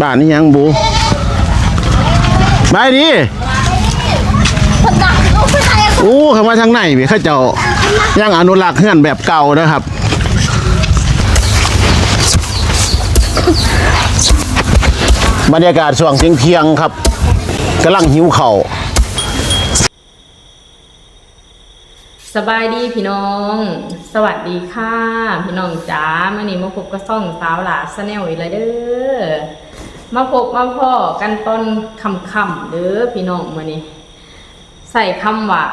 ບ້ານອີ່ຫຍັງບຸ? ບາຍດີ. ໂອ້ ເຂົ້າມາທາງໃນເວີຍ ເຂົາເຈົ້າຍັງອະນຸລັກເຮືອນແບບເກົ່າເດີຄັບ. ບັນຍາກາດຊ່ວງທ່ຽງໆຄັບ ກຳລັງຫິວເຂົ້າ. ສະບາຍດີພີ່ນ້ອງ ສະຫວັດດີຄ່ະພີ່ນ້ອງຈ໋າ. ມື້ນີ້ມາພົບກັບຊ່ອງສາວຫຼ້າ Channel ອີກແລ້ວເດີ. ມາພົບມາພໍ້ກັນຕອນຄ່ຳໆເດີພີ່ນ້ອງ. ມື້ນີ້ໃຊ້ຄຳວ່າ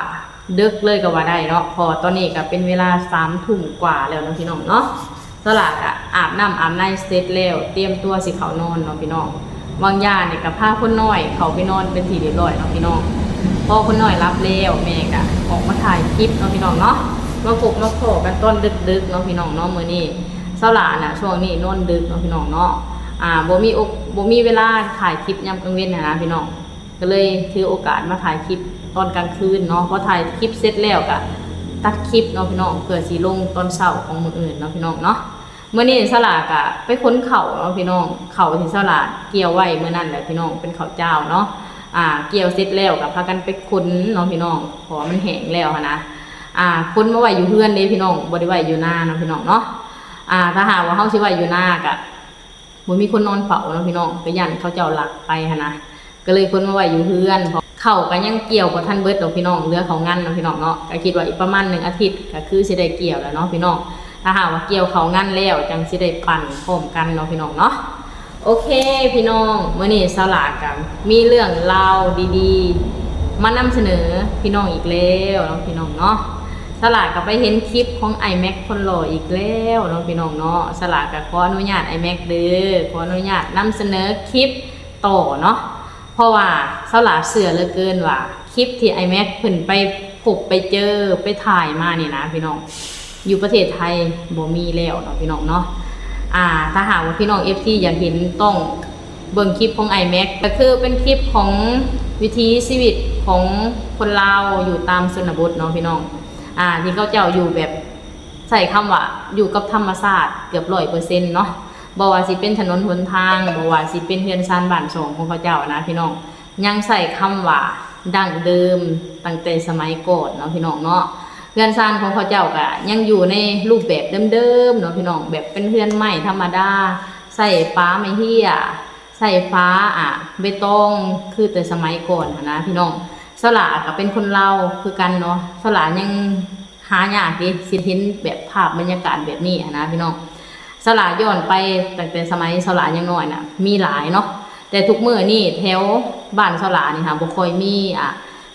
ດຶກເລີຍກໍວ່າໄດ້ເນາະ ເພາະວ່າຕອນນີ້ກໍເປັນເວລາສາມທຸ່ມກວ່າແລ້ວເນາະພີ່ນ້ອງເນາະ. ສາວຫຼ້າກະອາບນ້ຳອາບໃນເສັດແລ້ວ ຕຽມຕົວຊິເຂົ້ານອນເນາະພີ່ນ້ອງ. ຫວ່າງຢານີ້ກະພາຄົນນ້ອຍເຂົ້າໄປນອນເປັນທີ່ຮຽບຮ້ອຍເນາະພີ່ນ້ອງ. ພໍຄົນນ້ອຍຫຼັບແລ້ວ ແມ່ກະອອກມາຖ່າຍຄລິບເນາະພີ່ນ້ອງເນາະ. ມາພົບມາພໍ້ກັນຕອນດຶກໆເນາະພີ່ນ້ອງເນາະ. ມື້ນີ້ສາວຫຼ້ານະ ຊ່ວງນີ້ນອນດຶກເນາະພີ່ນ້ອງເນາະ. ອາ ບໍ່ມີອົກ ບໍ່ມີເວລາຖ່າຍຄລິບຍາມກາງເວັນຫັ້ນນະພີ່ນ້ອງ. ກໍເລີຍຖືໂອກາດມາຖ່າຍຄລິບຕອນກາງຄືນເນາະ. ພໍຖ່າຍຄລິບເສັດແລ້ວກະຕັດຄລິບເນາະພີ່ນ້ອງ ເພື່ອຊິລົງຕອນເຊົ້າຂອງມື້ອື່ນເນາະພີ່ນ້ອງເນາະ. ມື້ນີ້ສາວຫຼ້າກະໄປຂົນເຂົ້າເນາະພີ່ນ້ອງ. ເຂົ້າທີ່ສາວຫຼ້າກ່ຽວໄວ້ມື້ນັ້ນແຫຼະພີ່ນ້ອງ ເປັນເຂົ້າຈ້າວເນາະ. ອາ ກ່ຽວເສັດແລ້ວກະພາກັນໄປຂົນເນາະພີ່ນ້ອງ ເພາະວ່າມັນແຫ້ງແລ້ວຫັ້ນນະ. ອາ ຂົນມາໄວ້ຢູ່ເຮືອນເດ້ພີ່ນ້ອງ ບໍ່ໄດ້ໄວ້ຢູ່ນາເນາະພີ່ນ້ອງເນາະ. ອາ ຖ້າຫາກວ່າເຮົາຊິໄວ້ຢູ່ນາກະ ບໍ່ມີຄົນນອນເຝົ້າເນາະພີ່ນ້ອງ ກໍຢ້ານເຂົາເຈົ້າລັກໄປຫັ້ນນະ ກໍເລີຍຂົນມາໄວ້ຢູ່ເຮືອນ. ເຂົ້າກໍຍັງກ່ຽວບໍ່ທັນເບິດດອກພີ່ນ້ອງ ເຫຼືອເຂົ້າງັນເນາະພີ່ນ້ອງເນາະ. ກໍຄິດວ່າອີກປະມານໜຶ່ງອາທິດກໍຄືຊິໄດ້ກ່ຽວແລ້ວເນາະພີ່ນ້ອງ. ຖ້າຫາກວ່າກ່ຽວເຂົ້າງັນແລ້ວ ຈັ່ງຊິໄດ້ປັ່ນພ້ອມກັນເນາະພີ່ນ້ອງເນາະ. ໂອເຄພີ່ນ້ອງ ມື້ນີ້ສາວຫຼ້າກໍມີເລື່ອງລາວດີໆມານຳສະເໜີພີ່ນ້ອງອີກແລ້ວເນາະພີ່ນ້ອງເນາະ. ສາວຫຼ້າກໍໄປເຫັນຄລິບຂອງອ້າຍແມັກຄົນຫຼໍ່ອີກແລ້ວເນາະພີ່ນ້ອງເນາະ. ສາວຫຼ້າກໍຂໍອະນຸຍາດອ້າຍແມັກເດີ ຂໍອະນຸຍາດນຳສະເໜີຄລິບຕໍ່ເນາະ. ເພາະວ່າສາວຫຼ້າເຊື່ອເຫຼືອເກີນວ່າ ຄລິບທີ່ອ້າຍແມັກເພິ່ນໄປພົບໄປເຈີໄປຖ່າຍມານີ້ນະພີ່ນ້ອງ ຢູ່ປະເທດໄທບໍ່ມີແລ້ວເນາະພີ່ນ້ອງເນາະ. ອາ ຖ້າຫາກວ່າພີ່ນ້ອງເອັຟຊີຢາກເຫັນ ຕ້ອງເບິ່ງຄລິບຂອງອ້າຍແມັກ ກໍຄືເປັນຄລິບຂອງວິຖີຊີວິດຂອງຄົນລາວຢູ່ຕາມຊົນນະບົດເນາະພີ່ນ້ອງ. ອາ ທີ່ເຂົາເຈົ້າຢູ່ແບບ ໃຊ້ຄຳວ່າຢູ່ກັບທຳມະຊາດເກືອບຮ້ອຍເປີເຊັນເນາະ. ບໍ່ວ່າຊິເປັນຖະໜົນຫົນທາງ ບໍ່ວ່າຊິເປັນເຮືອນຊານບ້ານຊ່ອງຂອງເຂົາເຈົ້ານະພີ່ນ້ອງ ຍັງໃຊ້ຄຳວ່າດັ້ງເດີມຕັ້ງແຕ່ສະໄໝກ່ອນເນາະພີ່ນ້ອງເນາະ. ເຮືອນຊານຂອງເຂົາເຈົ້າກະຍັງຢູ່ໃນຮູບແບບເດີມໆເນາະພີ່ນ້ອງ ແບບເປັນເຮືອນໄມ້ທຳມະດາ ໃຊ້ຝາໄມ້ເຮ້ຍ ໃຊ້ຝາ ອາ ເບຕອງ ຄືແຕ່ສະໄໝກ່ອນຫັ້ນນະພີ່ນ້ອງ. ສາວຫຼ້າກະເປັນຄົນລາວຄືກັນເນາະ ສາວຫຼ້າຍັງ ຫາຍາກເດ້ ຊິເຫັນແບບພາບບັນຍາກາດແບບນີ້ຫັ້ນນະພີ່ນ້ອງ. ສາວຫຼ້າຍ້ອນໄປຕັ້ງແຕ່ສະໄໝສາວຫຼ້າຍັງນ້ອຍນະ ມີຫຼາຍເນາະ ແຕ່ທຸກມື້ນີ້ແຖວບ້ານສາວຫຼ້ານີ້ຫາບໍ່ຄ່ອຍມີ ອາ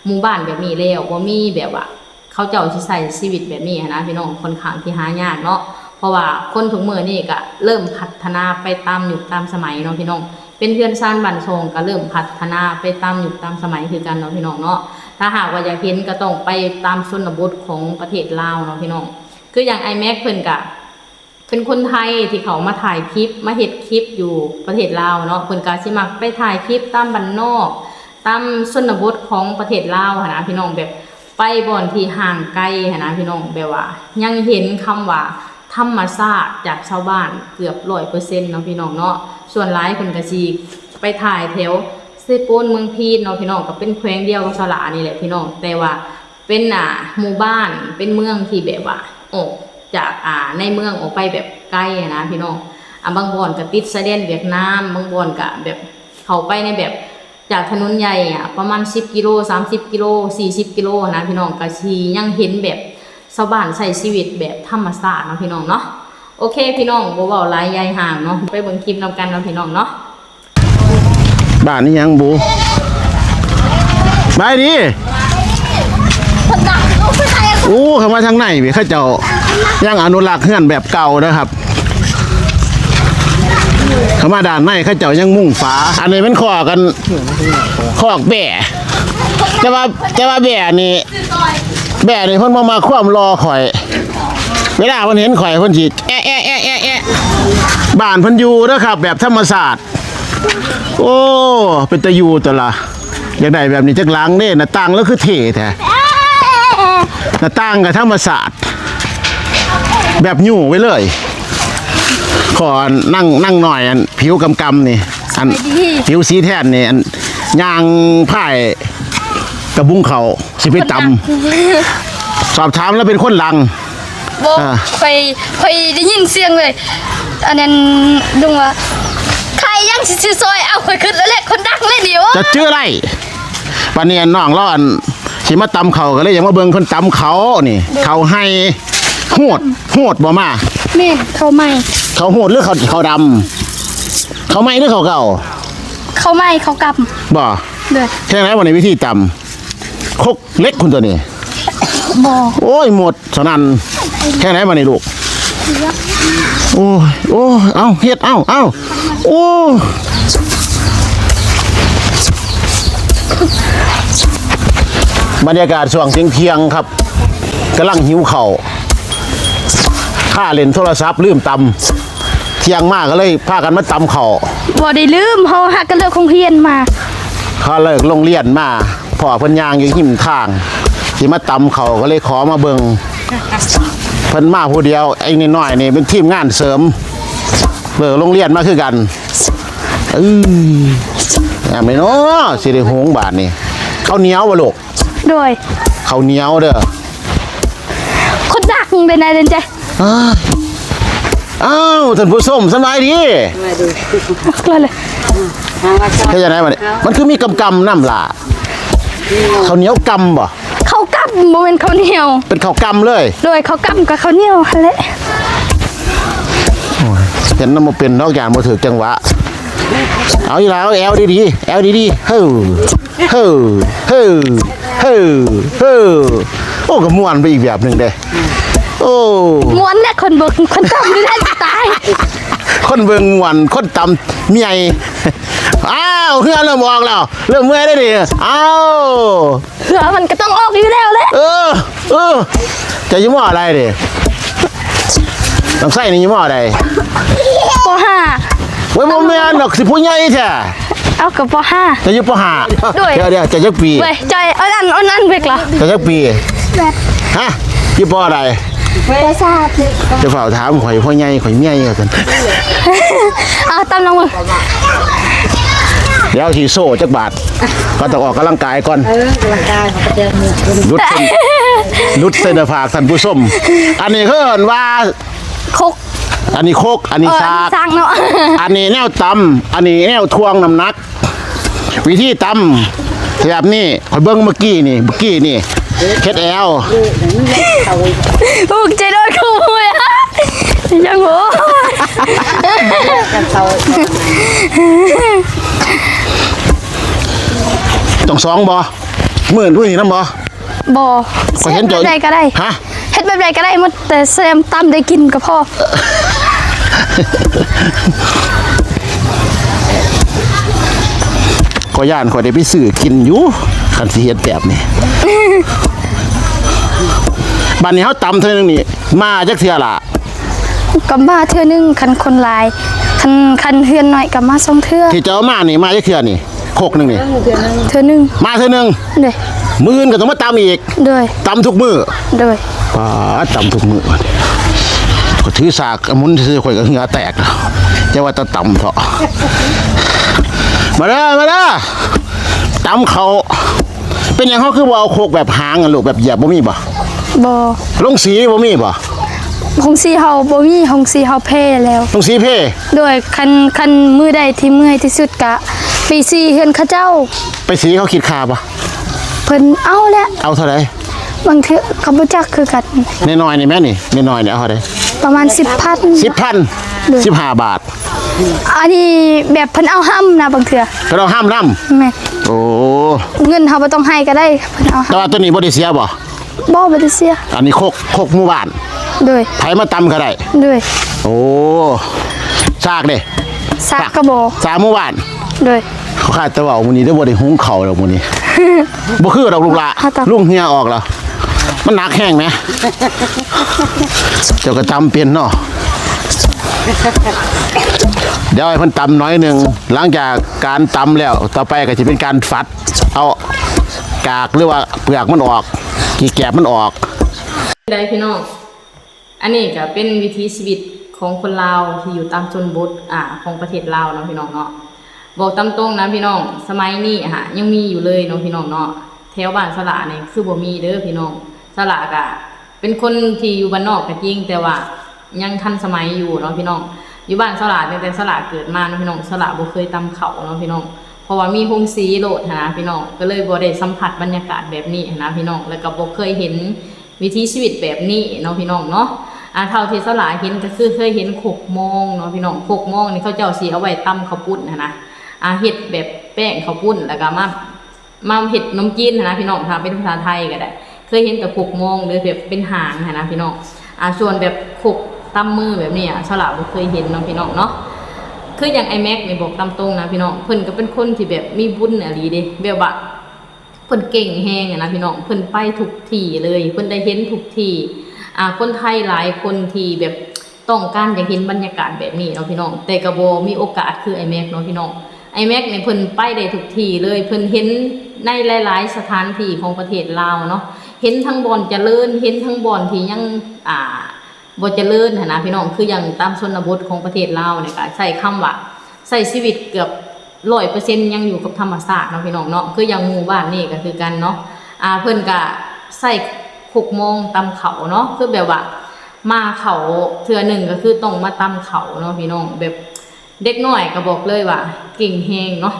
ໝູ່ບ້ານແບບນີ້ແລ້ວ ບໍ່ມີແບບວ່າເຂົາເຈົ້າຊິໃຊ້ຊີວິດແບບນີ້ຫັ້ນນະພີ່ນ້ອງ ຂ້ອນຂ້າງທີ່ຫາຍາກເນາະ. ເພາະວ່າຄົນທຸກມື້ນີ້ກະເລີ່ມພັດທະນາໄປຕາມຍຸກຕາມສະໄໝເນາະພີ່ນ້ອງ. ເປັນເຮືອນຊານບ້ານຊ່ອງກໍເລີ່ມພັດທະນາໄປຕາມຍຸກຕາມສະໄໝຄືກັນເນາະພີ່ນ້ອງເນາະ. ຖ້າຫາກວ່າຢາກເຫັນກໍຕ້ອງໄປຕາມຊົນນະບົດຂອງປະເທດລາວເນາະພີ່ນ້ອງ. ຄືຢ່າງອ້າຍແມັກເພິ່ນກະເປັນຄົນໄທທີ່ເຂົ້າມາຖ່າຍຄລິບ ມາເຮັດຄລິບຢູ່ປະເທດລາວເນາະ ເພິ່ນກະຊິມັກໄປຖ່າຍຄລິບຕາມບ້ານນອກ ຕາມຊົນນະບົດຂອງປະເທດລາວຫັ້ນນະພີ່ນ້ອງ ແບບ ໄປບ່ອນທີ່ຫ່າງໄກຫັ້ນນະພີ່ນ້ອງ ແບບວ່າຍັງເຫັນຄຳວ່າທຳມະຊາດຈາກຊາວບ້ານເກືອບຮ້ອຍເປີເຊັນເນາະພີ່ນ້ອງເນາະ. ສ່ວນຫຼາຍເພິ່ນກະຊິໄປຖ່າຍແຖວເຊໂປນ ເມືອງພີນເນາະພີ່ນ້ອງ ກໍເປັນແຂວງດຽວກັບສາວຫຼ້ານີ້ແຫຼະພີ່ນ້ອງ ແຕ່ວ່າເປັນ ອ່າ ໝູ່ບ້ານ ເປັນເມືອງທີ່ແບບວ່າອອກຈາກ ອ່າ ໃນເມືອງອອກໄປແບບໄກຫັ້ນນະພີ່ນ້ອງ. ອ່າ ບາງບ່ອນກໍຕິດຊາຍແດນຫວຽດນາມ ບາງບ່ອນກໍແບບເຂົ້າໄປໃນແບບ ຈາກຖະໜົນໃຫຍ່ອະ ປະມານສິບກິໂລ ສາມສິບກິໂລ ສີ່ສິບກິໂລຫັ້ນນະພີ່ນ້ອງ ກະຊິຍັງເຫັນແບບຊາວບ້ານໃຊ້ຊີວິດແບບທຳມະຊາດເນາະພີ່ນ້ອງເນາະ. ໂອເຄພີ່ນ້ອງ ບໍ່ເວົ້າຫຼາຍຢາຍຫ່າງເນາະ ໄປເບິ່ງຄລິບນຳກັນເນາະພີ່ນ້ອງເນາະ. ບ້ານອີ່ຫຍັງບຸ? ບາຍດີ. ໂອ້ ເຂົ້າມາທາງໃນເວີຍ ເຂົາເຈົ້າຍັງອະນຸລັກເຮືອນແບບເກົ່າເດີຄັບ. ເຂົ້າມາດ້ານໃນເຂົາເຈົ້າຍັງມຸງຝາ. ອັນນີ້ແມ່ນຄອກ ອັນ ຄອກແບ້ ແຕ່ວ່າ ແຕ່ວ່າແບ້ນີ້ ແບ້ນີ້ເພິ່ນບໍ່ມັກຄວາມຫຼໍ່ຂ້ອຍ. ເວລາເພິ່ນເຫັນຂ້ອຍ ເພິ່ນຊິແອະ ແອະ ແອະ ແອະ ແອະ. ບ້ານເພິ່ນຢູ່ເດີຄັບ ແບບທຳມະຊາດ. ໂອ້ ເປັນຕາຢູ່ຕົວລະ. ຢາກໄດ້ແບບນີ້ຈັກຫຼັງເດ້. ໜ້າຕ່າງລາວຄືເທ່ແທ້. ໜ້າຕ່າງກໍທຳມະຊາດ ແບບຢູ່ໄວ້ເລີຍ. ຂໍນາງ ນາງນ້ອຍ ອັນ ຜິວກຳໆນີ້ ອັນ ສະບາຍດີ ຜິວສີແທນນີ້ ອັນ ຍ່າງພາຍກະບຸງເຂົ້າ ຊິໄປຕຳ ສອບຖາມລາວເປັນຄົນຫຼັງ. ບໍ່ ອ່າ ຂ້ອຍ ຂ້ອຍໄດ້ຍິນສຽງເລີຍ ອັນນັ້ນລຸງວ່າ ຂາຍຫຍັງຊິຊື້ຊອຍ ເອົາ ຂ້ອຍຄິດແລ້ວແຫຼະ ຄົນດັງເລີຍນີ້ ໂອ້ ຈະຈື່ໄດ້. ບາດນີ້ນ້ອງລາວ ອັນ ຊິມາຕຳເຂົ້າ ກໍເລີຍຢາກມາເບິ່ງເພິ່ນຕຳເຂົ້ານີ້ ເຂົ້າໄຮ່ ໂຮດ ໂຮດບໍ່ມາ? ແມ່ນ ເຂົ້າໃໝ່ ເຂົ້າໂຮດ ຫຼື ເຂົ້າ ເຂົ້າດຳ? ເຂົ້າໃໝ່ ຫຼື ເຂົ້າເກົ່າ? ເຂົ້າໃໝ່ ເຂົ້າກຳ ບໍ່? ເດີ ເຮັດຈັ່ງໃດບັດນີ້ ວິທີຕຳ ຄົກເຫຼັກພຸ້ນຕົວນີ້ ບໍ່ ໂອ້ຍ ໝົດສະນັ້ນ ເຮັດຈັ່ງໃດບັດນີ້ລູກ? ໂອ້ຍ ໂອ້ຍ ເອົາ ເຮັດ ເອົາ ເອົາ ໂອ້ ບັນຍາກາດຊ່ວງທ່ຽງໆ ຄັບ ກຳລັງຫິວເຂົ້າ ຄາເລ່ນໂທລະສັບ ລືມຕຳ ທ່ຽງມາກໍເລີຍພາກັນມາຕຳເຂົ້າ. ບໍ່ໄດ້ລືມ ເຮົາຫາກະເລີກໂຮງຮຽນມາ ເຮົາເລີກໂຮງຮຽນມາ ພໍ້ເພິ່ນຍ່າງຢູ່ຮິມທາງ ຊິມາຕຳເຂົ້າ ກໍເລີຍຂໍມາເບິ່ງ. ເພິ່ນມາຜູ້ດຽວ ໄອ້ນ້ອຍໆ ນີ້ເປັນທີມງານເສີມ ເລີກໂຮງຮຽນມາຄືກັນ. ເອີ ຍາມນີ້ເນາະ ຊິໄດ້ຫຸງບາດນີ້ ເຂົ້າໜຽວບໍ່ລູກ? ໂດຍ ເຂົ້າໜຽວເດີ ຄົນດັງເປັນໄດເດນເຈ. ອ້າ ອ້າວ ທ່ານຜູ້ຊົມ ສະບາຍດີ? ສະບາຍດີ ເຮັດຈັ່ງໃດບັດນີ້? ມັນຄືມີກຳໆ ນຳລະ ເຂົ້າໜຽວກຳບໍ່? ເຂົ້າກຳ ບໍ່ແມ່ນເຂົ້າໜຽວ ເປັນເຂົ້າກຳເລີຍ. ໂດຍ ເຂົ້າກຳກັບເຂົ້າໜຽວຫັ້ນແຫຼະ. ໂອ້ຍ ເຮັດນຳບໍ່ເປັນດອກ ຢ້ານບໍ່ຖືກຈັງຫວະ. ເອົາອີ່ຫຼ້າ ເອົາແອວດີໆ ແອວດີໆ ເຮີ ເຮີ ເຮີ ເຮີ ເຮີ. ໂອ້ ກໍມ່ວນໄປອີກແບບໜຶ່ງເດ້. ໂອ້ ມ່ວນແຫຼະ ຄົນເບິ່ງ ຄົນຕຳນີ້ແຫຼະຊິຕາຍ ຄົນເບິ່ງມ່ວນ ຄົນຕຳເມື່ອຍ. ອ້າວ ເຫື່ອເລີ່ມອອກແລ້ວ ເລີ່ມເມື່ອຍແລ້ວນີ້. ອ້າວ ເຫື່ອມັນກໍຕ້ອງອອກຢູ່ແລ້ວແຫຼະ. ເອີ ເອີ ເຈົ້າຢູ່ ມໍ ໃດເດ? ນ້ອງໄຊນີ້ຢູ່ ມໍ ໃດ? ປໍຫ້າ. ໂອ້ຍ ບໍ່ແມ່ນດອກ ຊິຜູ້ໃຫຍ່ແທ້. ເອົາ ກໍປໍຫ້າ ເຈົ້າຢູ່ປໍຫ້າ. ໂດຍ ດຽວໆ ເຈົ້າຈັກປີ? ເວີຍ ຈ່ອຍ ອັນນັ້ນ ອັນນັ້ນເວກລະ ເຈົ້າຈັກປີ? ຮະ ຢູ່ປໍໃດ? ປໍສາມ. ຈະຟ້າວຖາມຂ້ອຍ ພໍ່ໃຫຍ່ ຂ້ອຍເມຍວ່າຊັ້ນ. ເອົາ ຕຳລອງເບິ່ງ ດຽວຊິໂຊຈັກບາດ ກໍຕ້ອງອອກກຳລັງກາຍກ່ອນ. ເອີ ອອກກຳລັງກາຍ ເຂົາກໍຈະຫຼຸດເສັ້ນ ຫຼຸດເສັ້ນໜ້າຜາກທ່ານຜູ້ຊົມ. ອັນນີ້ເອີ້ນວ່າ ຄົກ ອັນນີ້ຄົກ ອັນນີ້ ເອີ ສາກ ອັນນີ້ສາກເນາະ ອັນນີ້ແນວຕຳ ອັນນີ້ແນວຖ່ວງນ້ຳໜັກ. ວິທີຕຳແບບນີ້ ຂ້ອຍເບິ່ງເມື່ອກີ້ນີ້ ເມື່ອກີ້ນີ້ ເຮັດແອວ ໂອ້ ໃຈໂດນຂະໂມຍ ຍັງໂຫ ຕ້ອງສອງບໍ່? ມື້ອື່ນຜູ້ນີ້ນຳບໍ່? ບໍ່ ຂ້ອຍເຫັນເຈົ້າ ເຮັດແບບໃດກໍໄດ້ ຮະ? ເຮັດແບບໃດກໍໄດ້ໝົດ ແຕ່ແຊມຕຳໄດ້ກິນກໍພໍ. ຂ້ອຍຢ້ານຂ້ອຍໄດ້ໄປຊື້ກິນຢູ່ ຄັນຊິເຮັດແບບນີ້. ບາດນີ້ເຮົາຕຳເທື່ອໜຶ່ງນີ້ ມາຈັກເທື່ອລະ? ກໍມາເທື່ອໜຶ່ງ ຄັນຄົນຫຼາຍ ຄັນ ຄັນເຮືອນໜ້ອຍກໍມາສອງເທື່ອ. ທີ່ເຈົ້າມານີ້ ມາຈັກເທື່ອນີ້? ຄົກໜຶ່ງນີ້ ເທື່ອໜຶ່ງ ມາເທື່ອໜຶ່ງ ໂດຍ ມື້ອື່ນກໍຕ້ອງມາຕຳອີກ ໂດຍ ຕຳທຸກມື້ ໂດຍ ປາດ ຕຳທຸກມື້. ຂ້ອຍຖືສາກໝູນຊື່ໆ ຂ້ອຍກໍເຫື່ອແຕກ ຢ່າວ່າແຕ່ຕຳເຖາະ. ມາເດີ ມາເດີ ຕຳເຂົ້າ. ເປັນຫຍັງເຮົາຄືບໍ່ເອົາຄົກແບບຫາງ ອັນລູກ ແບບຢຽບ ບໍ່ມີບໍ່? ບໍ່ ລົງສີບໍ່ມີບໍ່? ໂຮງສີເຮົາບໍ່ມີ ໂຮງສີເຮົາແພ້ແລ້ວ ໂຮງສີແພ້ ໂດຍ ຄັນ ຄັນມື້ໃດທີ່ເມື່ອຍທີ່ສຸດກະໄປສີເຮືອນເຂົາເຈົ້າ. ໄປສີເຂົາຄິດຄ່າບໍ່? ເພິ່ນເອົາແຫຼະ ເອົາເທົ່າໃດ? ບາງເທື່ອກໍບໍ່ຈັກຄືກັນ. ນ້ອຍໆນີ້ແມ່ນນີ້ ນ້ອຍໆນີ້ເອົາເທົ່າໃດ? ປະມານສິບພັນ ສິບພັນ ໂດຍ ສິບຫ້າບາດ. ອັນນີ້ແບບເພິ່ນເອົາຫ້ຳນະ ບາງເທື່ອ ເພິ່ນເອົາຫ້ຳນຳ ແມ່ນ ໂອ້ ເງິນເຮົາບໍ່ຕ້ອງໃຫ້ກໍໄດ້ ເພິ່ນເອົາຫ້ຳ. ແຕ່ວ່າຕົວນີ້ບໍ່ໄດ້ເສຍບໍ່? ບໍ່ ບໍ່ໄດ້ເສຍ. ອັນນີ້ຄົກ ຄົກໝູ່ບ້ານ ໂດຍ ໃຜມາຕຳກໍໄດ້ ໂດຍ ໂອ້ ສາກເດ້? ສາກກໍບໍ່ ສາກໝູ່ບ້ານ ໂດຍ. ຂ້າແຕ່ເວົ້າມື້ນີ້ເດີ ບໍ່ໄດ້ຫຸງເຂົ້າດອກມື້ນີ້ ບໍ່ຄືດອກລູກຫຼ້າ ລຸງເຫື່ອອອກແລ້ວ ມັນໜັກແຮງແໝ ເຈົ້າກໍຕຳເປັນເນາະ. ດຽວໃຫ້ເພິ່ນຕຳໜ້ອຍໜຶ່ງ ຫຼັງຈາກການຕຳແລ້ວ ຕໍ່ໄປກໍຊິເປັນການຝັດ ເອົາກາກ ຫຼືວ່າເປືອກມັນອອກ ກີ່ແກບມັນອອກ. ໄດ້ພີ່ນ້ອງ ອັນນີ້ກໍເປັນວິຖີຊີວິດຂອງຄົນລາວທີ່ຢູ່ຕາມຊົນບົດ ອາ ຂອງປະເທດລາວເນາະ ພີ່ນ້ອງເນາະ. ບອກຕາມຕົງນະພີ່ນ້ອງ, ສະໄໝນີ້ຫາຍັງມີຢູ່ເລີຍເນາະພີ່ນ້ອງເນາະ. ແຖວບ້ານສະຫຼານີ້ຄືບໍ່ມີເດີພີ່ນ້ອງ. ສະຫຼາກະເປັນຄົນທີ່ຢູ່ບ້ານນອກກໍຈິງ, ແຕ່ວ່າຍັງທັນສະໄໝຢູ່ເນາະພີ່ນ້ອງ. ຢູ່ບ້ານສະຫຼາ ຕັ້ງແຕ່ສະຫຼາເກີດມາເນາະພີ່ນ້ອງ, ສະຫຼາບໍ່ເຄີຍຕຳເຂົ້າເນາະພີ່ນ້ອງ, ເພາະວ່າມີໂຮງສີໂລດຫັ້ນນະພີ່ນ້ອງ, ກໍເລີຍບໍ່ໄດ້ສຳຜັດບັນຍາກາດແບບນີ້ຫັ້ນນະພີ່ນ້ອງ, ແລ້ວກໍບໍ່ເຄີຍເຫັນ ວິຖີຊີວິດແບບນີ້ເນາະພີ່ນ້ອງເນາະ. ອາ ເທົ່າທີ່ສະຫຼາເຫັນກໍຄືເຄີຍເຫັນຄົກມອງເນາະພີ່ນ້ອງ. ຄົກມອງນີ້ເຂົາເຈົ້າຊິເອົາໄວ້ຕຳເຂົ້າປຸ້ນຫັ້ນນະ, ອາ ເຮັດແບບແປ້ງເຂົ້າປຸ້ນ ແລ້ວກໍມາ ມາເຮັດໜົມຈີນຫັ້ນນະພີ່ນ້ອງ. ຖ້າເປັນພາສາໄທກໍໄດ້ ເຄີຍເຫັນແຕ່ຄົກມອງ ຫຼືແບບເປັນຫາງຫັ້ນນະພີ່ນ້ອງ. ອາ ສ່ວນແບບຄົກຕຳມືແບບນີ້ອະ ສະຫຼາບໍ່ເຄີຍເຫັນເນາະພີ່ນ້ອງເນາະ. ຄືຢ່າງອ້າຍແມັກນີ້ ບອກຕາມຕົງນະພີ່ນ້ອງ, ເພິ່ນກໍເປັນຄົນທີ່ແບບມີບຸນອີ່ຫຼີເດ້, ແບບວ່າ ເພິ່ນເກັ່ງແຮງຫັ້ນນະພີ່ນ້ອງ, ເພິ່ນໄປທຸກທີ່ເລີຍ, ເພິ່ນໄດ້ເຫັນທຸກທີ່. ອາ ຄົນໄທຫຼາຍຄົນທີ່ແບບຕ້ອງການຢາກເຫັນບັນຍາກາດແບບນີ້ເນາະພີ່ນ້ອງ, ແຕ່ກໍບໍ່ມີໂອກາດຄືອ້າຍແມັກເນາະພີ່ນ້ອງ. ອ້າຍແມັກນີ້ເພິ່ນໄປໄດ້ທຸກທີ່ເລີຍ, ເພິ່ນເຫັນໃນຫຼາຍໆສະຖານທີ່ຂອງປະເທດລາວເນາະ, ເຫັນທັງບ່ອນຈະເລີນ, ເຫັນທັງບ່ອນທີ່ຍັງ ອາ ບໍ່ຈະເລີນຫັ້ນນະພີ່ນ້ອງ. ຄືຢ່າງຕາມຊົນນະບົດຂອງປະເທດລາວນີ້ ກໍໃຊ້ຄຳວ່າໃຊ້ຊີວິດເກືອບຮ້ອຍເປີເຊັນ ຍັງຢູ່ກັບທຳມະຊາດເນາະພີ່ນ້ອງເນາະ. ຄືຢ່າງໝູ່ບ້ານນີ້ກໍຄືກັນເນາະ, ອາ ເພິ່ນກໍໃຊ້ຄົກມອງຕຳເຂົ້າເນາະ, ຄືແບບວ່າມາເຂົ້າເທື່ອໜຶ່ງກໍຄືຕ້ອງມາຕຳເຂົ້າເນາະພີ່ນ້ອງ. ແບບເດັກນ້ອຍກໍບອກເລີຍວ່າເກັ່ງແຮງເນາະ.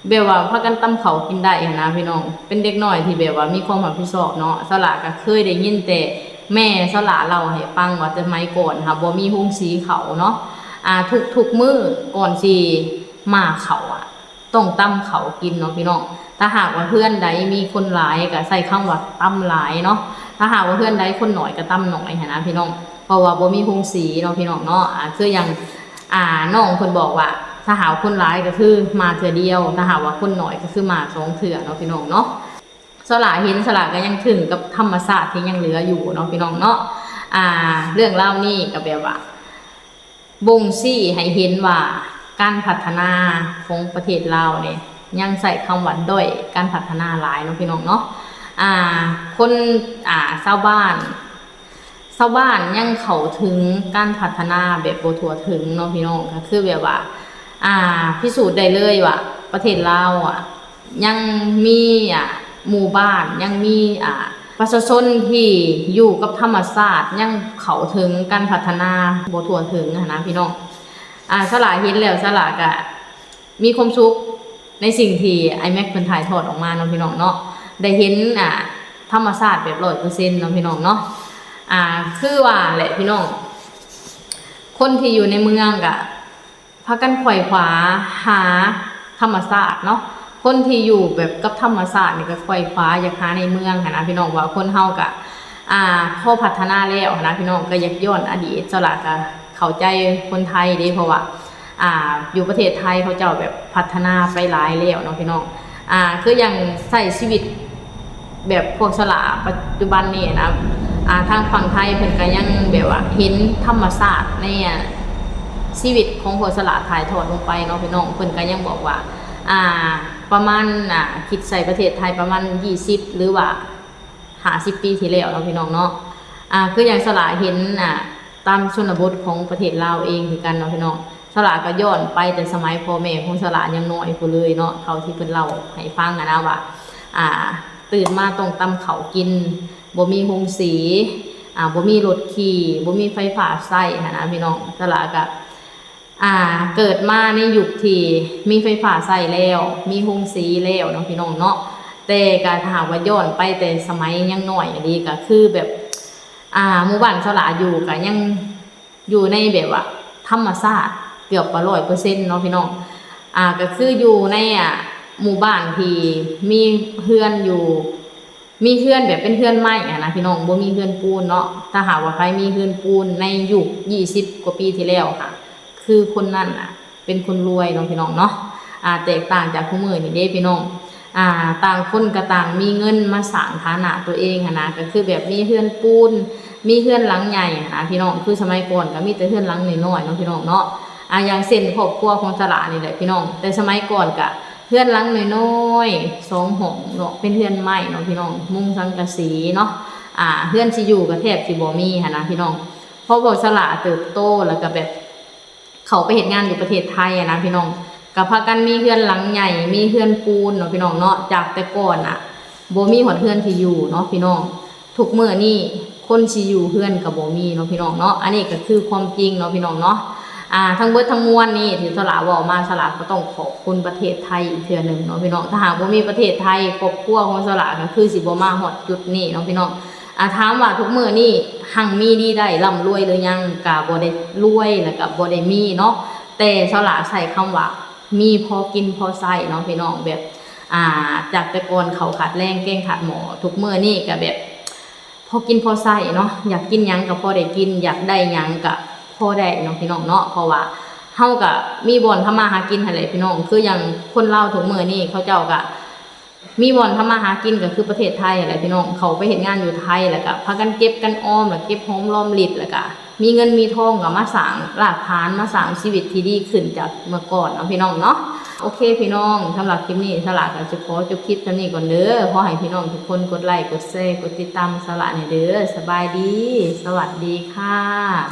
ແບບວ່າພາກັນຕຳເຂົ້າກິນໄດ້ຫັ້ນນະພີ່ນ້ອງ, ເປັນເດັກນ້ອຍທີ່ແບບວ່າມີຄວາມຮັບຜິດຊອບເນາະ. ສະຫຼາກໍເຄີຍໄດ້ຍິນແຕ່ແມ່ສະຫຼາເລົ່າໃຫ້ຟັງວ່າ ແຕ່ສະໄໝກ່ອນຫາບໍ່ມີໂຮງສີເຂົ້າເນາະ, ອາ ທຸກໆມື້ກ່ອນຊິມາເຂົ້າອະ ຕ້ອງຕຳເຂົ້າກິນເນາະພີ່ນ້ອງ. ຖ້າຫາກວ່າເຮືອນໃດມີຄົນຫຼາຍກໍໃຊ້ຄຳວ່າຕຳຫຼາຍເນາະ, ຖ້າຫາກວ່າເຮືອນໃດຄົນໜ້ອຍກໍຕຳໜ້ອຍຫັ້ນນະພີ່ນ້ອງ, ເພາະວ່າບໍ່ມີໂຮງສີເນາະພີ່ນ້ອງເນາະ. ອາ ຄືຢ່າງ ອາ ນ້ອງເພິ່ນບອກວ່າ ຖ້າຫາກຄົນຫຼາຍກໍຄືມາເທື່ອດຽວ, ຖ້າຫາກວ່າຄົນໜ້ອຍກໍຄືມາສອງເທື່ອເນາະພີ່ນ້ອງເນາະ. ສະຫຼາເຫັນ ສະຫຼາກໍຍັງທຶ່ງກັບທຳມະຊາດທີ່ຍັງເຫຼືອຢູ່ເນາະພີ່ນ້ອງເນາະ. ອາ ເລື່ອງລາວນີ້ກໍແບບວ່າບົ່ງຊີ້ໃຫ້ເຫັນວ່າ ການພັດທະນາຂອງປະເທດລາວນີ້ຍັງໃຊ້ຄຳວ່າດ້ອຍການພັດທະນາຫຼາຍເນາະພີ່ນ້ອງເນາະ. ອາ ຄົນ ອາ ຊາວບ້ານ ຊາວບ້ານຍັງເຂົ້າເຖິງການພັດທະນາແບບບໍ່ທົ່ວເຖິງເນາະພີ່ນ້ອງ. ກໍຄືແບບວ່າ ອາ ພິສູດໄດ້ເລີຍວ່າປະເທດລາວອະ ຍັງມີ ອາ ໝູ່ບ້ານ ຍັງມີ ອາ ປະຊາຊົນທີ່ຢູ່ກັບທຳມະຊາດ ຍັງເຂົ້າເຖິງການພັດທະນາບໍ່ທົ່ວເຖິງຫັ້ນນະພີ່ນ້ອງ. ອາ ສະຫຼາເຫັນແລ້ວ ສະຫຼາກະ ມີຄວາມສຸກໃນສິ່ງທີ່ອ້າຍແມັກເພິ່ນຖ່າຍທອດອອກມາເນາະພີ່ນ້ອງເນາະ, ໄດ້ເຫັນ ອາ ທຳມະຊາດແບບຮ້ອຍເປີເຊັນເນາະພີ່ນ້ອງເນາະ. ອາ ຄືວ່າແຫຼະພີ່ນ້ອງ, ຄົນທີ່ຢູ່ໃນເມືອງກະພາກັນໄຂວ່ຄວ້າຫາທຳມະຊາດເນາະ, ຄົນທີ່ຢູ່ແບບກັບທຳມະຊາດນີ້ກໍໄຂວ່ຄວ້າຢາກຫາໃນເມືອງຫັ້ນນະພີ່ນ້ອງ. ວ່າຄົນເຮົາກະ ອາ ພໍພັດທະນາແລ້ວຫັ້ນນະພີ່ນ້ອງ, ກໍຢາກຍ້ອນອະດີດ. ສະຫຼາກະເຂົ້າໃຈຄົນໄທເດ້ ເພາະວ່າ ອາ ຢູ່ປະເທດໄທເຂົາເຈົ້າແບບພັດທະນາໄປຫຼາຍແລ້ວເນາະພີ່ນ້ອງ. ອາ ຄືຢ່າງໃຊ້ຊີວິດແບບພວກສະຫຼາປັດຈຸບັນນີ້ນະ, ອາ ທາງຝັ່ງໄທເພິ່ນກໍຍັງແບບວ່າເຫັນທຳມະຊາດໃນ ອາ ຊີວິດຂອງພວກສະຫຼາຖ່າຍທອດລົງໄປເນາະພີ່ນ້ອງ. ເພິ່ນກໍຍັງບອກວ່າ ອາ ປະມານ ອາ ຄິດໃສ່ປະເທດໄທປະມານຊາວ ຫຼືວ່າ ຫ້າສິບປີທີ່ແລ້ວເນາະພີ່ນ້ອງເນາະ. ອາ ຄືຢ່າງສະຫຼາເຫັນ ອາ ຕາມຊົນນະບົດຂອງປະເທດລາວເອງຄືກັນເນາະພີ່ນ້ອງ, ສະຫຼາກໍຍ້ອນໄປແຕ່ສະໄໝພໍ່ແມ່ຂອງສະຫຼາຍັງນ້ອຍພຸ້ນເລີຍເນາະ, ເທົ່າທີ່ເພິ່ນເລົ່າໃຫ້ຟັງຫັ້ນນະວ່າ ອາ ຕື່ນມາຕ້ອງຕຳເຂົ້າກິນ, ບໍ່ມີໂຮງສີ, ອາ ບໍ່ມີລົດຂີ່, ບໍ່ມີໄຟຟ້າໃຊ້ຫັ້ນນະພີ່ນ້ອງ. ສະຫຼາກໍ ອາ ເກີດມາໃນຍຸກທີ່ມີໄຟຟ້າໃຊ້ແລ້ວ, ມີໂຮງສີແລ້ວເນາະພີ່ນ້ອງເນາະ, ແຕ່ກໍຖ້າຫາກວ່າຍ້ອນໄປແຕ່ສະໄໝຍັງນ້ອຍອີ່ຫຼີ ກໍຄືແບບ ອາ ໝູ່ບ້ານສະຫຼາຢູ່ກໍຍັງຢູ່ໃນແບບວ່າທຳມະຊາດເກືອບວ່າຮ້ອຍເປີເຊັນເນາະພີ່ນ້ອງ. ອາ ກໍຄືຢູ່ໃນ ອາ ໝູ່ບ້ານທີ່ມີເຮືອນຢູ່ ມີເຮືອນແບບເປັນເຮືອນໄມ້ຫັ້ນນະພີ່ນ້ອງ, ບໍ່ມີເຮືອນປູນເນາະ. ຖ້າຫາກວ່າໃຜມີເຮືອນປູນໃນຍຸກຊາວກວ່າປີທີ່ແລ້ວຫະ ຄືຄົນນັ້ນນະເປັນຄົນລວຍເນາະພີ່ນ້ອງເນາະ. ອາ ແຕກຕ່າງຈາກທຸກມື້ນີ້ເດ້ພີ່ນ້ອງ, ອາ ຕ່າງຄົນກໍຕ່າງມີເງິນມາສ້າງຖານະຕົວເອງຫັ້ນນະ, ກໍຄືແບບມີເຮືອນປູນ, ມີເຮືອນຫຼັງໃຫຍ່ຫັ້ນນະພີ່ນ້ອງ. ຄືສະໄໝກ່ອນກໍມີແຕ່ເຮືອນຫຼັງນ້ອຍໆເນາະພີ່ນ້ອງເນາະ. ອາ ຢ່າງເຊັ່ນຄອບຄົວຂອງສະຫຼານີ້ແຫຼະພີ່ນ້ອງ, ແຕ່ສະໄໝກ່ອນກໍ ເຮືອນຫຼັງນ້ອຍໆ ສອງຫ້ອງເນາະ, ເປັນເຮືອນໄມ້ເນາະພີ່ນ້ອງ, ມຸງສັງກະສີເນາະ. ອາ ເຮືອນຊິຢູ່ກໍແທບຊິບໍ່ມີຫັ້ນນະພີ່ນ້ອງ. ພໍພວກສະຫຼາເຕີບໂຕ ແລ້ວກໍແບບເຂົ້າໄປເຮັດງານຢູ່ປະເທດໄທຫັ້ນນະພີ່ນ້ອງ, ກໍພາກັນມີເຮືອນຫຼັງໃຫຍ່ ມີເຮືອນປູນເນາະພີ່ນ້ອງເນາະ. ຈາກແຕ່ກ່ອນນະ ບໍ່ມີຮອດເຮືອນທີ່ຢູ່ເນາະພີ່ນ້ອງ. ທຸກມື້ນີ້ຄົນຊິຢູ່ເຮືອນກໍບໍ່ມີເນາະພີ່ນ້ອງເນາະ. ອັນນີ້ກໍຄືຄວາມຈິງເນາະພີ່ນ້ອງເນາະ. ອ່າ ທັງເບິດທັງມວນນີ້ທີ່ສາວຫຼ້າເວົ້າມາ ສາວຫຼ້າກໍຕ້ອງຂອບຄຸນປະເທດໄທອີກເທື່ອໜຶ່ງເນາະພີ່ນ້ອງ. ຖ້າຫາກບໍ່ມີປະເທດໄທ ຄອບຄົວຂອງສາວຫຼ້າກໍຄືຊິບໍ່ມາຮອດຈຸດນີ້ເນາະພີ່ນ້ອງ. ອ່າ ຖາມວ່າທຸກມື້ນີ້ຮັ່ງມີດີໄດ້ ລ່ຳລວຍຫຼືຍັງ? ກໍບໍ່ໄດ້ລວຍ ແລ້ວກໍບໍ່ໄດ້ມີເນາະ, ແຕ່ສາວຫຼ້າໃຊ້ຄຳວ່າ ມີພໍກິນພໍໃຊ້ເນາະພີ່ນ້ອງ. ແບບ ອ່າ ຈາກແຕ່ກ່ອນເຂົ້າຂາດແລງ ແກງຂາດໝໍ້ ທຸກມື້ນີ້ກໍແບບ ພໍກິນພໍໃຊ້ເນາະ. ຢາກກິນຫຍັງກໍພໍໄດ້ກິນ ຢາກໄດ້ຫຍັງກໍພໍໄດ້ເນາະພີ່ນ້ອງເນາະ. ເພາະວ່າເຮົາກໍມີບ່ອນທຳມາຫາກິນຫັ້ນແຫຼະພີ່ນ້ອງ. ຄືຢ່າງຄົນລາວທຸກມື້ນີ້ ເຂົາເຈົ້າກໍມີບ່ອນທຳມາຫາກິນ ກໍຄືປະເທດໄທຫັ້ນແຫຼະພີ່ນ້ອງ. ເຂົາໄປເຮັດງານຢູ່ໄທ ແລ້ວກໍພາກັນເກັບກັນອອມ ແລ້ວເກັບຫອມລອມລິດ ແລ້ວກໍ ມີເງິນມີທອງກໍມາສ້າງລາກຖານ ມາສ້າງຊີວິດທີ່ດີຂຶ້ນຈາກເມື່ອກ່ອນເນາະພີ່ນ້ອງເນາະ. ໂອເຄພີ່ນ້ອງ, ສຳລັບຄລິບນີ້ສາວຫຼ້າກໍຈະຂໍຈົບຄລິບສ່ຳນີ້ກ່ອນເດີ. ຂໍໃຫ້ພີ່ນ້ອງທຸກຄົນກົດໄລ ກົດແຊ ກົດຕິດຕາມສາວຫຼ້າແດ່ເດີ. ສະບາຍດີ, ສະຫວັດດີຄ່ະ.